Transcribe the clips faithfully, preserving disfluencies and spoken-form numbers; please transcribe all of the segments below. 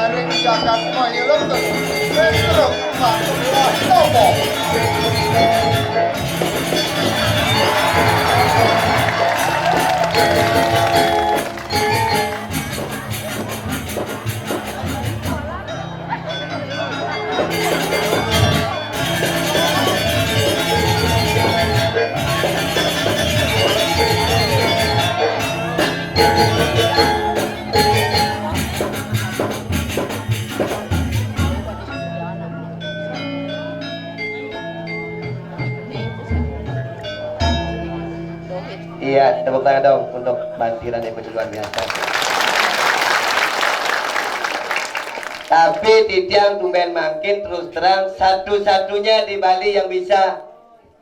Ring jagat Mayu Lembet, Petruk Manungsa Topo. Iya, tepuk tangan dong untuk Bantiran yang begitu luar biasa. Tapi titiang tumben mangkin, terus terang, satu-satunya di Bali yang bisa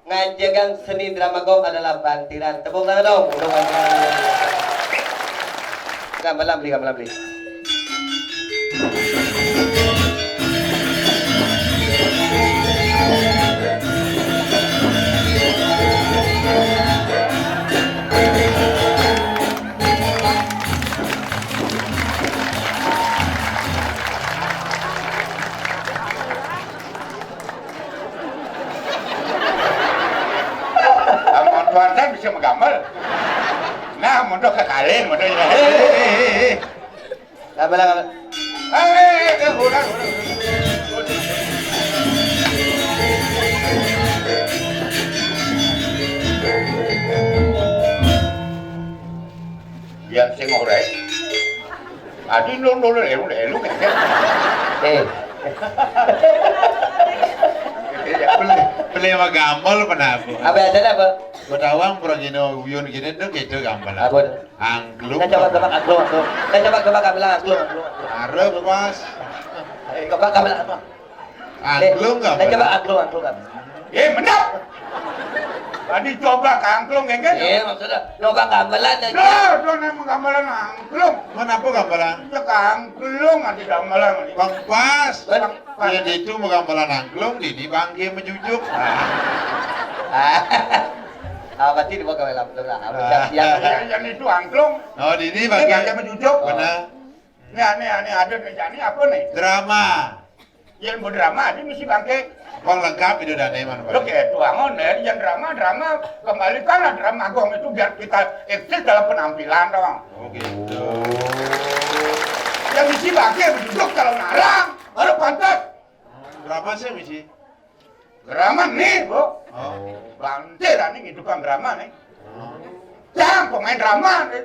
ngajegang seni drama gong adalah Bantiran. Tepuk tangan dong untuk Bantiran. Gamelan beli, gamelan beli. Amun tuan kan bisa magamel. Nah, mun tu kakalin, mun tu. Hei, hei, hei, hei. Gamel, gamel. Hei, hei, hei, hei, ulang, ulang. Biar sing orek. Adi nol nol elu elu kagak. Eh. Beli beli mah gampol pernah aku. Apa ya, ada apa? Bedawang pura gini uyun gini tuh gitu gampol. Apa tuh? Angklung. Kita coba coba angklung, angklung. Kita coba coba gamelan angklung, angklung. Arep pas. Ayo, coba gamelan apa? Angklung nggak? Nah, coba angklung, angklung apa? Eh, mendap. Tadi coba kangklung, ya kan? Iya, maksudnya coba gamelan aja. Duh, duh, nih mau gamelan angklung. Mana apa gamelan? Ya kangklung aja gamelan. Bang pas. Bang pas. Ya, di itu mau gamelan angklung, di ini bangke menjujuk. Ah. Ah, berarti di bawah gamelan angklung lah. Harus siap-siap. Ya, yang itu angklung. Oh, di ini bangke menjujuk. Benar. Ini aneh, aneh ada nih, jani apa nih? Drama. Yang berdrama aja mesti bangke. Bang lengkap itu dan Eman. Lo kayak tuangon ya, yang drama, drama kembalikanlah drama gong itu biar kita eksis dalam penampilan dong. Oh gitu. Yang mesti bangke duduk kalau ngarang, baru pantas. Drama sih mesti. Drama nih, Bu. Oh. Bantiran nih, itu kan drama nih. Cang, pemain drama nih.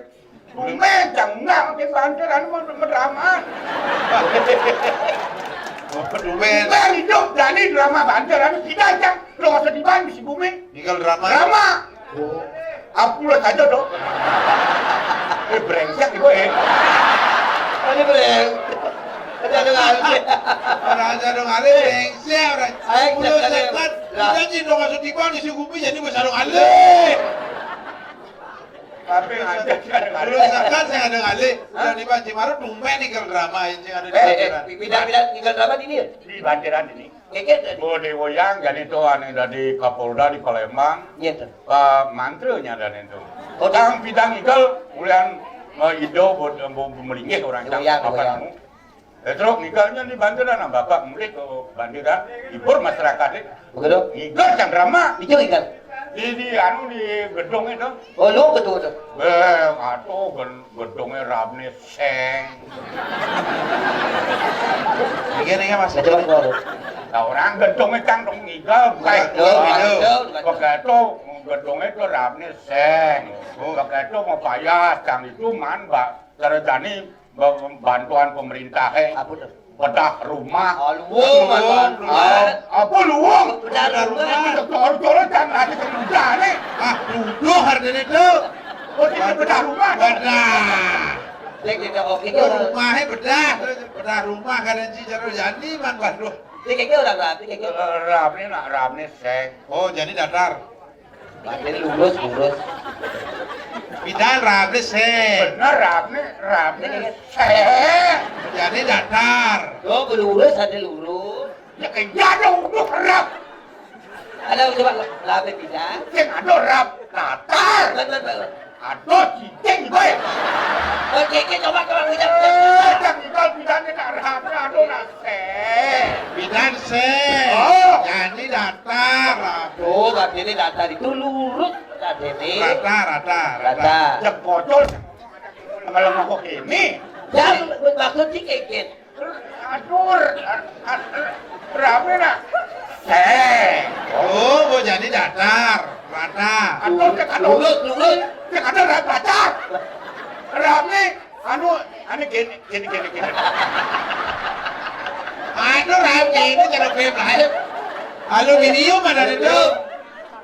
Pemain cang undang ke Bantiran mau mau drama. Oh, pemain. Pemain hidup dari drama Bantiran kita cang. Lo nggak usah dibantu si bumi. Tinggal drama. Drama. Oh. Aku lah saja dong. Eh, brengsek gue ya. Ini brengsek. Ada ada ngalih. Orang ada ngalih brengsek orang. Ayo, sepuluh kita sekon. Kita sih dong masuk di bawah di si bumi jadi besar ngalih. Tapi ada ada ngalih. Sepuluh sekon saya ada ngalih. Udah di Banci Marut tumben nih kalau drama ini ada di. Eh, eh, pindah pindah tinggal drama di ini ya? Di Bantiran ini. Nggih, nggih. Oh, di Woyang, jadi itu anu dari Kapolda di Palembang. Iya, tuh. Pak mantrenya dan itu. Oh, di- Kang Pidang Ikel, ulian, eh, Ido, bo-, bo-, melinggih orang Di Cang, Woyang, di apa Woyang. Namu. Eh, terus ngikelnya di Bandiran, nah, Bapak mulai ke Bandiran, hibur masyarakat itu. Begitu? Ngikel Cang drama. Itu ikan. Di, di, anu, di gedung itu. Oh, lu betul, betul. Eh, atuh, gen-, gedungnya rabne seng. Iki nih, Mas. Coba keluar. Nah, orang gedungnya kan dong ngigal, bukan. Waduh, waduh, waduh. Begitu, gedungnya itu rabne seng. Oh. Begitu mau payah, cang itu man, Mbak, cara jani, Mbak, bantuan pemerintah, eh. Apa tuh? Bedah rumah. Oh, luwung, luwung, luwung. Apa luwung? Bedah rumah. Cor-cor, jangan ada kerja nih. Ah, duduk harganya tuh. Oh, ini bedah rumah. Bedah. Lek kita oke. Itu rumahnya bedah, bedah rumah kan si Jero Jani man, waduh. Ini kayaknya orang rapi, kayaknya. Eh, Ramne nak Ramne seng. Oh, jadi datar. Batin lurus, lurus. Pidan Ramne seng. Bener Ramne, Ramne seng. Jadi datar. Yo, lurus ada lurus. Ya, kayak ada udah rap. Ada coba labe pidan. Yang ada rap datar. Bener, bener. Aduh, cicing, boy. Oh, cicing, coba, coba, ucap. Eh, yang itu pidane nak rap. Dene datar itu lurus, Dene. Rata, rata, rata. Rata. Jek bocor. Kalau mau kok ini. Ya, maksud sih kayak gitu. Atur, atur, rame nak. Eh. Oh, mau jadi datar, rata. Atur, cek atur. Lurus, lurus. Cek atur, rata, pacar. Rame, anu, anu gini, gini, gini, gini. Anu, rame, ini cara film lain. Aluminium ada itu.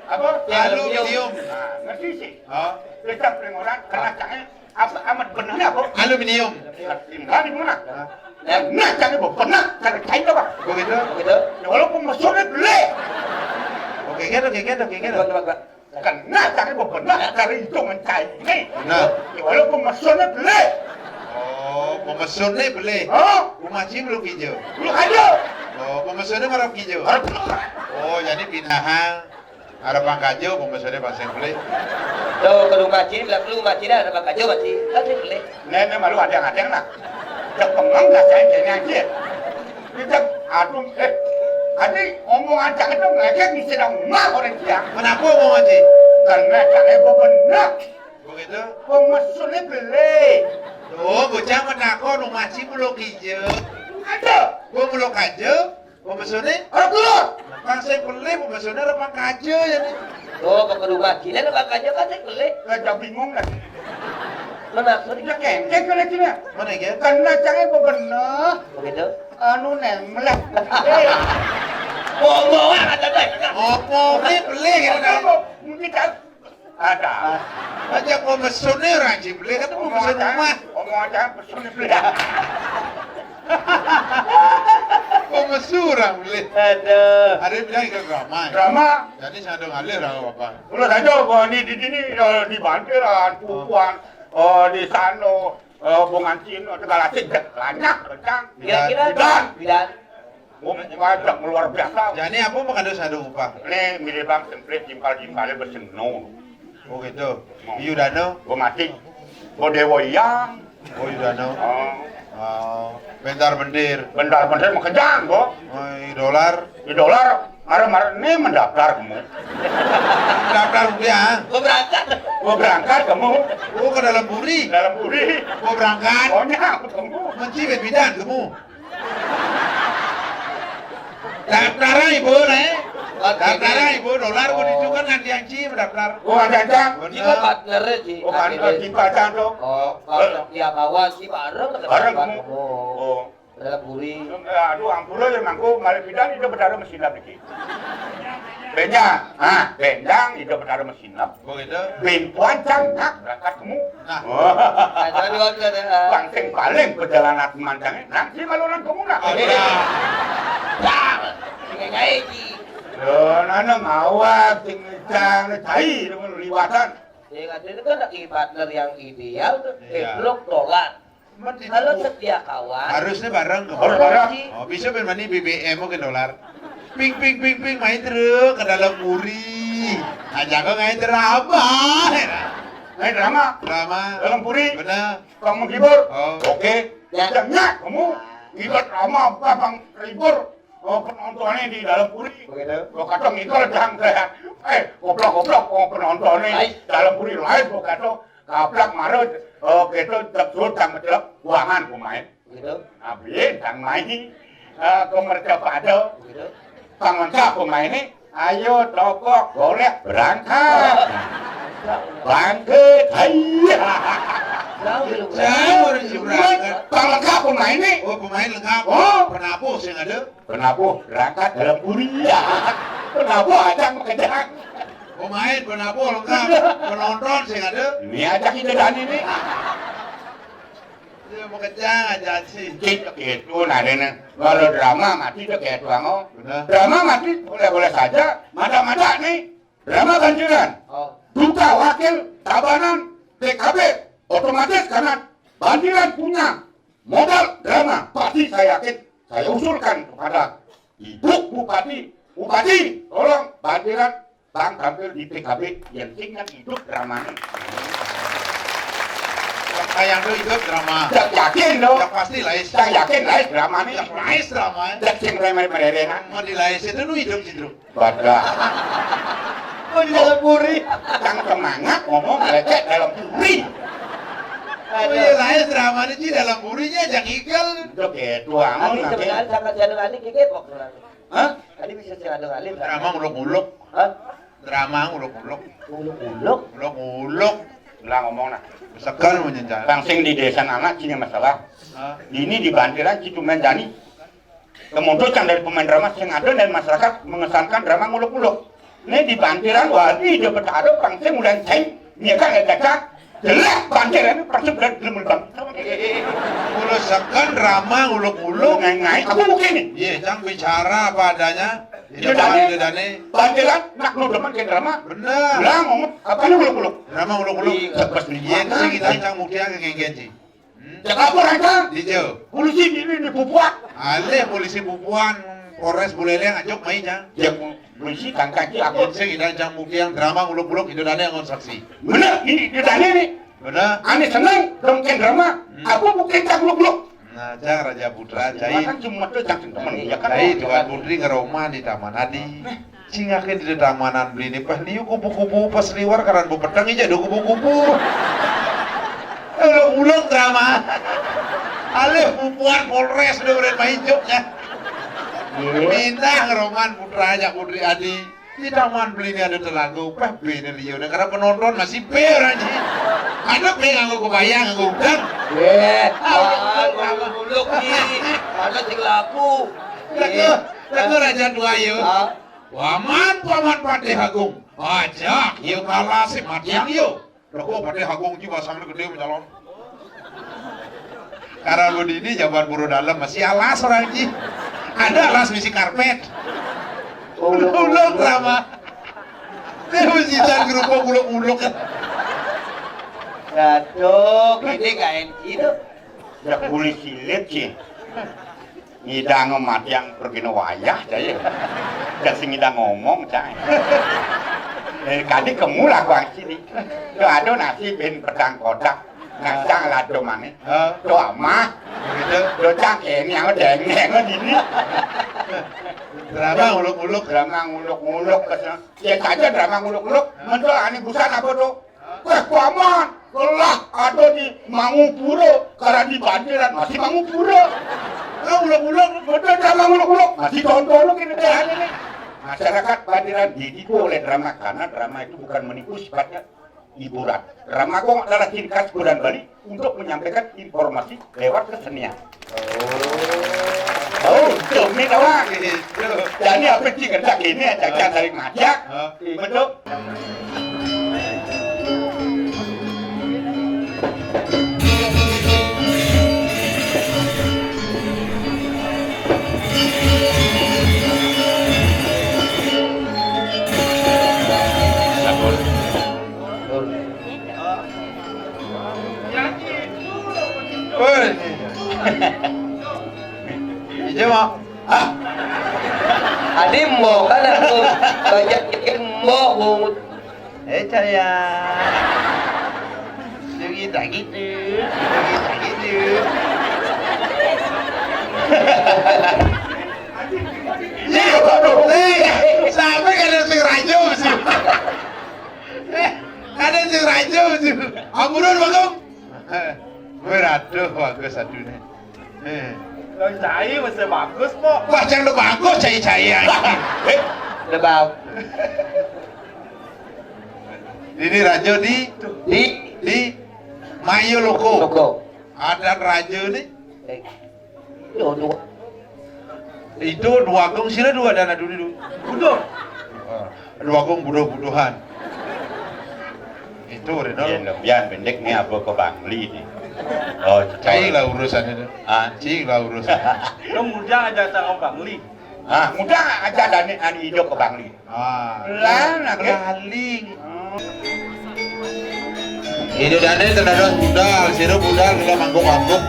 Apa? Aluminium. Nah, ngerti sih. Oh. Lihat orang kena cangnya. Apa amat bener apa? Aluminium. Tinggal di mana? Nah, nah, cari apa? Bener, cari kain apa? Begitu. Begitu. Ya, walaupun mesinnya beli. Oke, gitu, oke, gitu, oke, gitu. Coba, coba, coba. Karena cari apa? Bener, cari hitungan kain ini. Nah. Ya, walaupun mesinnya beli. Oh, pemesunnya beli. Oh. Rumah Haji belum hijau. Belum hijau. Oh, pemesunnya marap hijau. Marap hijau. Oh, jadi pindahan. Ada pangkajo, pemesunnya pas yang beli. Tuh, ke rumah Haji, lah, ke rumah Haji, ada pangkajo, Haji. Kan sih beli. Nenek malu ada yang ada nah. Cek pengong dah saya kayaknya aja. Kita, aduh, eh, Haji, omong aja itu ngajak di sedang rumah orang siang. Kenapa omong aja? Karena saya benar. Begitu? Pemesunnya beli. Tuh, bocah menakon, rumah Haji belum hijau. Ada. Gua belum hijau. Pemesunnya? Orang keluar. Pang saya beli, pemesunnya ada pangkajo ya nih. Oh, ke rumah Haji, ada pangkajo kan saya beli. Lah, jangan bingung lah. Mana maksudnya? Dia kengkek kali sini. Mana ya? Karena cangnya bebenah. Begitu? Anu neng, melek. Eh. Ngomong aja deh. Ngomongnya beli gitu kan. Mungkin kan ada. Aja pemesunnya orang Haji beli kan pemesun rumah. Ngomong aja, pemesunnya beli. Pemesun orang beli. Aduh. Ada yang bilang itu drama. Drama. Jadi saya dong alih orang apa? Mulai saja bahwa ini di sini, eh, di Bantiran, Pupuan, eh, di sana, eh, Bungan Cino, segala sih banyak, rencang. Kira-kira Bidan. Bidan. Gua ngajak luar biasa. Jadi apa mau kado sadu upah? Ini mirip bang template jimpal-jimpalnya bersenung. Oh gitu. Mau. Yudano. Gua mati. Gua Dewa Yang. Oh Yudano. Oh. Oh. Bentar bendir. Bentar bendir mah kejang gua. Oh, i dolar. I dolar. Mara-mara ini mendaftar kamu. Daftar rupiah. Gua berangkat. Gua berangkat kamu. Oh, ke dalam puri. Dalam puri. Gua berangkat. Pokoknya kamu. Menci bidan kamu. Daftar ibu nih. Daftar ibu dolar mau ditukar nanti yang ci daftar. Oh ada aja. Ini mah partner sih. Oh kan di pacar dong. Oh, kalau tiap kawan sih bareng. Bareng kamu. Oh. Dalam buri. Aduh ampura ya mangku kali bidan itu berdarah mesin lagi. Benjang, ah, benjang itu berdarah mesin. Begitu. Bing puancang, nah, berangkat kamu. Nah. Wah. Ada dua ada. Bangkeng paling perjalanan mancangnya. Nanti kalau orang kamu nak. Ada. Nah. Ini kayak ini. Loh, nana ngawat, ting cang, cai, dengan liwatan. Ya, katanya kan lagi partner yang ideal tuh. Iya. Blok dolar. Kalau setia kawan. Harusnya bareng ke. Harus bareng. Oh, bisa main mana B B M ke dolar. Ping ping ping ping main terus ke dalam puri. Aja kok main drama. Main drama. Drama. Dalam puri. Benar. Tukang menghibur. Oh. Oke. Ya. Jangan kamu. Ibat drama apa bang ribur. Oh penontonnya di dalam puri. Begitu. Gua kata ngikut jang saya. Eh goblok goblok oh penontonnya dalam puri lain gua kata. Kaplak marut, oh gitu, cek sul, cang mecelep, buangan pemain. Gitu. Abin, cang main, eh, ke merca pada. Gitu. Cang lengkap pemain ini, ayo tokok, golek, berangkat. Bangkit, hai. Jauh, jauh, orang si berangkat. Cang lengkap pemain ini. Oh, pemain lengkap. Oh. Penabuh sih ada. Penabuh berangkat dalam kuliah. Penabuh aja makejang. Pemain penabuh lengkap. Penonton sih ada. Ini aja kita dan ini. Ya makejang aja sih. Gitu gitu nah dene. Kalau drama mati tuh kayak tuang oh. Benar. Drama mati boleh-boleh saja. Mata-mata nih drama ganjilan. Oh. Duta wakil Tabanan P K B otomatis karena Bandiran punya modal drama pasti saya yakin saya usulkan kepada Ibu Bupati, Bupati, tolong bantuan Bang tampil di P K B yang tinggal hidup dramanya. Yang kayak itu hidup drama. Yang yakin dong. Yang pasti lais. Yang yakin lais dramanya. Yang lais drama. Yang sing meremeh mererengan. Mau di lais itu lu hidup situ. Badak. Di dalam puri. Cang semangat ngomong lecek dalam puri. Oh iya, saya drama ini di dalam purinya, jangan ikel. Udah gitu amat. Adi nanti. Sebenarnya sama channel Adi gigit kok. Hah? Adi bisa channel Adi. Drama nguluk-nguluk. Hah? Drama nguluk-nguluk. Nguluk-nguluk. Nguluk-nguluk. Lah ngomong nah. Sekel menyenjang. Bang sing di desa anak sini masalah. Hah? Ini di bantiran situ main jani. Kemudian dari pemain drama sing ada dan masyarakat mengesankan drama nguluk-nguluk. Ini di bantiran wali dia bertaruh bang sing udah ceng. Dia kan ada jelek bantiran ini persis dan belum bang. Kalau sekan drama nguluk-nguluk. Ngai-ngai aku mungkin nih. Iya, cang bicara apa adanya. Iya, Dani. Iya, Dani. Bantiran nak lu demen ke drama. Bener. Lah ngomong apa nih nguluk-nguluk? Drama nguluk-nguluk. Iya, pas nih. Iya, sing kita cang mukti ke genji. Cek apa raja? Ijo. Polisi ini di Pupuan. Alih polisi Pupuan, Polres Buleleng ajok mai jang. Ya polisi kangkaki aku. Sing idang jang bukti yang drama nguluk-nguluk Indo Dane ngon saksi. Bener, ini Indo Dane nih. Bener. Ane seneng dongken drama. Hmm. Aku bukti tak nguluk-nguluk. Nah, jang Raja Putra, jai. Kan cuma tuh jang temen, ya kan? Jai Tuan Putri ngeroma di Taman Adi. Sing akhir di tamanan beli ini pas liu kupu-kupu pas liwar karan bu petang ija do kupu-kupu. Ulang-ulang drama. Alih pupuan Polres do udah main joknya. Iya. Pindah ngeroman putra aja Putri Adi. Di taman beli ini ada telago, pas beli ini liu. Nah, karena penonton masih be orang ji. Ada be nganggo kebayang nganggo udang. Eh, ah, nguluk nih. Ada sing laku. Lagu, lagu Raja Dua yuk. Ah. Paman, paman Patih Agung. Aja, iya kalah si Matiang yo. Lho kok Patih Agung ji basang gede mencalon. Karena lu di ini jawaban buru dalam masih alas orang ji. Ada alas misi karpet. Ulung-ulung drama. Dia mesti dan gerupuk ulung-ulung. Aduh, gini kain gitu. Ya kulit silit sih. Ngidang matiang pergina wayah, cai. Kasi ngidang ngomong, cai. Eh, kadi kemula kuang sini. Do ado nasi bin pedang kodak. Nang cang lado mane. Hah? Do amah. Begitu. Do cang ini yang dengeng ini. Drama nguluk-nguluk. Drama nguluk-nguluk. Ya saja drama nguluk-nguluk. Mentul ani busan apa tuh? Wah, paman, lelah ada di Mangupura, karena di Bandiran masih Mangupura. Lah, ulang-ulang, betul drama nguluk-nguluk, masih tonton kene deh hari ini. Masyarakat Bandiran dididik oleh drama, karena drama itu bukan menipu, sifatnya hiburan. Drama kok adalah ciri khas hiburan Bali untuk menyampaikan informasi lewat kesenian. Oh, demi doang gitu. Jadi apa sih kerja gini aja, aja saling ngajak. Betul. Woi. Ije mau. Hah? Adi mbok kan aku banyak bikin mbok bungut. Eh, caya. Sing tak gitu. Sing tak gitu. Ya, aduh. Eh, sampai kada sing rajo sih. Eh, kada sing rajo sih. Amburan, Bagong. Wih, aduh, bagus aduh nih. Eh. Lah, cai masih bagus, Pok. Wah, jangan lu bagus, cai-cai aja. Eh, udah bagus. Ini rajo di, di, di Mayo Loko. Loko. Ada rajo nih. Eh. Yo, dua. Itu dua kong sila dua dana dulu dulu. Butuh. Ah, dua kong butuh butuhan. Itu Reno. Iya, lebihan pendek nih apa ke Bangli nih. Oh, cai lah urusan itu. Ah, cai lah urusan. Lo muda aja sama Bangli. Ah, muda aja dan ani hidup ke Bangli. Ah. Lah, nak galing. Ini dane tenaga budal, sirup budal, gula mangkuk-mangkuk.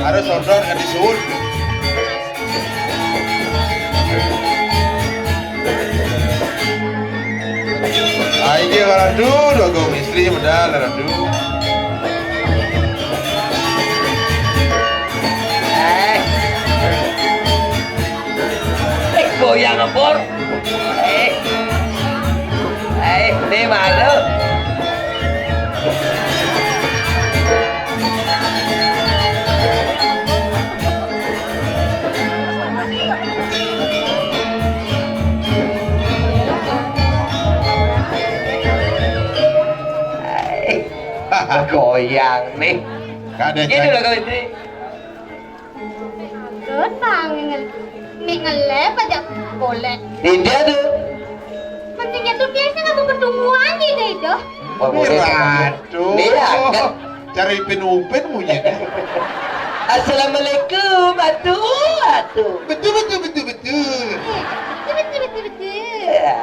Harus order kan disuun. Ah, ini orang tu, dua gong istri, modal orang tu. Eh. Eh, goyang, Por. Eh. Di mana? Goyang nih. Kada. Ini loh kau ini. Terus, Bang, ngel-, nih ngelep aja boleh. Tidak tuh. Mending itu biasa nggak mau pertemuan gitu itu. Oh, boleh. Ratu. Iya, kan? Cari pin-upin punya. Assalamualaikum, atuh, atuh. Betul, betul, betul, betul. Betul, betul, betul, betul. Iya.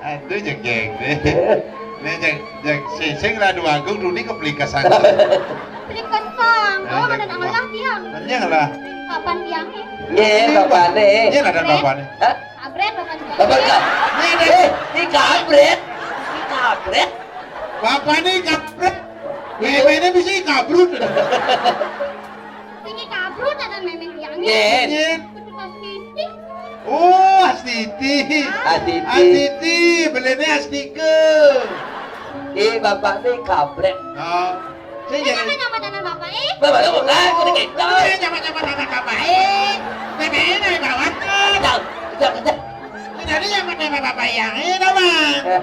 Aduh, jegeg deh. Nih, jeg, jeg, sing, sing Ratu Agung dulu nih keplikasan. Plikasan. Oh, ada nang lah tiang. Kenyang lah. Kapan tiang nih? Nih, kapan nih? Ini ada kapan nih? Hah? Kabret, kapan tiang? Kapan kah? Nih, nih. Eh, ini kabret. Ini kabret. Bapak nih kabret. Ini bisa kabrut. Ini kabrut ada memeng tiang nih. Nih. Betul pasti. Oh, Astiti. Astiti. Astiti, belene Astike. Eh, bapak nih kabrek. Oh. Saya jadi nyaman bapak eh. Bapak lu bukan, udah gitu. Saya nyaman-nyaman anak bapak eh. Bebeknya dari bawah tuh. Kejam, kejam, kejam. Ini dari nyaman-nyaman bapak yang ini, Bang. Eh.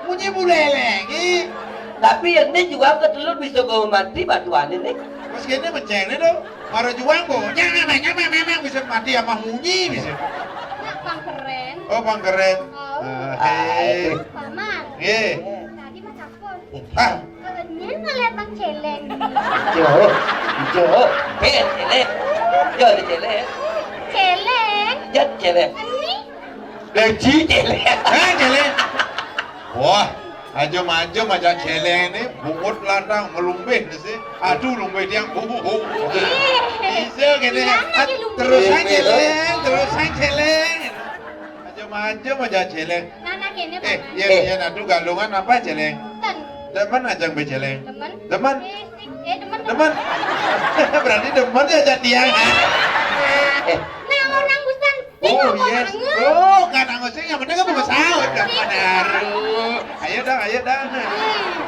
Munyi bule lagi. Tapi yang ini juga ketelur bisa bawa mati batuan ini. Pas gini menceng nih tuh. Para juang kok, nyampe, nyampe, memang bisa mati sama munyi bisa. Nak pangkeren. Oh, pangkeren. Oh. Ah, eh. Paman. Nggih. Tadi Mas Apun. Ah. Eh, nyen ngeliat Bang Celeng. Jo, jo, eh, Celeng. Jo, ada Celeng. Celeng. Jat Celeng. Ini. Gaji Celeng. Eh, Celeng. Wah, aja-aja aja Celeng ini bungut ladang melumbih sih. Aduh, lumbih tiang bu, bu, bu. Bisa gini. Iya, lagi lumbih. Terus aja Celeng, terus aja Celeng. Aja-aja aja Celeng. Nah, nah, gini, eh, Paman. Iya, eh. Iya, aduh galungan apa Celeng? Ten. Demen aja be Celeng. Demen. Demen. Eh, eh, demen, demen. Demen. Berarti demen ya aja tiang. Eh. Nah, orang busan. Oh, yes. Oh, kan angus sing yang bener kan bunga saut kan. Aduh. Ayo dong, ayo dong.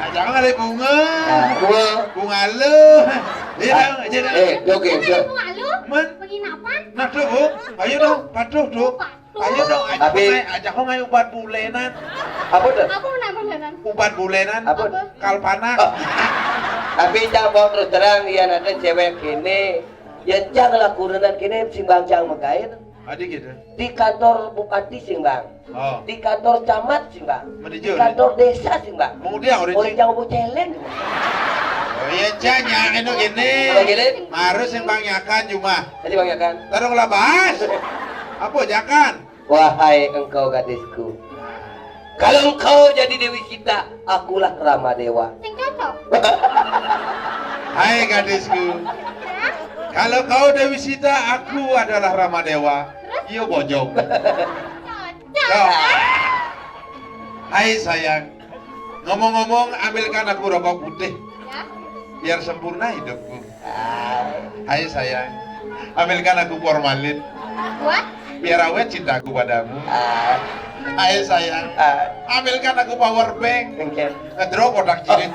Aja kali bunga. Nah, bunga. Bunga lu. Iya dong, aja dong. Eh, joget, joget. Bunga lu? Men. Penginapan? Nah, tuh, Bu. Ayo dong, patuh tuh. Ayo dong, aja. Tapi kong ayo, aja kong ayo ubat bulenan. Apa tuh? Apa namanya? Ubat bulenan. Apa? Kalpanak. Oh. Tapi cang mau terus terang, ya nanti cewek ini, ya cang lah kurenan kini sing bang cang megain. Adi gitu. Di kantor bupati sing bang. Oh. Di kantor camat sing bang. Di kantor desa sing bang. Mau dia orang. Oleh cang bu Celeng. Oh iya, cang, ya, anu gini. Apa gini? Harus sing bang nyakan cuma. Jadi bang nyakan. Tarung lah bahas. Apa jakan? Wahai engkau gadisku, kalau engkau jadi Dewi Sita, akulah Rama Dewa. Sing cocok. Hai gadisku, kalau kau Dewi Sita, aku adalah Rama Dewa. Terus? Iyo bojong. Cocok. Hai sayang, ngomong-ngomong, ambilkan aku rokok putih. Ya. Biar sempurna hidupku. Hai sayang, ambilkan aku formalin. Buat? Biar awet cintaku padamu. Hai sayang, ambilkan aku power bank. Ngedrop otak cirit.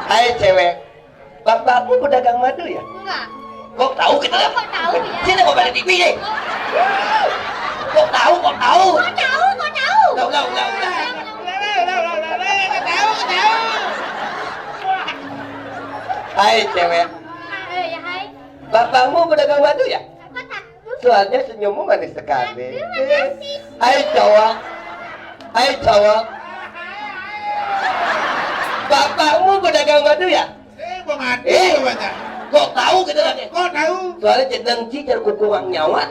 Hai cewek, bapakmu pedagang madu ya? Enggak. Kok tahu kita? Kok tahu ya? Sini kok pada T V deh. Kok tahu, kok tahu? Kok tahu, kok tahu? Udah, udah, udah, udah. Hai cewek. Eh, ya, hai. Bapakmu pedagang madu ya? Soalnya senyummu manis sekali. Aduh, makasih. Hai cowok. Hai cowok. Bapakmu pedagang madu ya? Eh, mau mati. Eh, banyak. Kok tahu gitu kan? Kok tahu? Soalnya jeneng cicer kuku wang nyawa.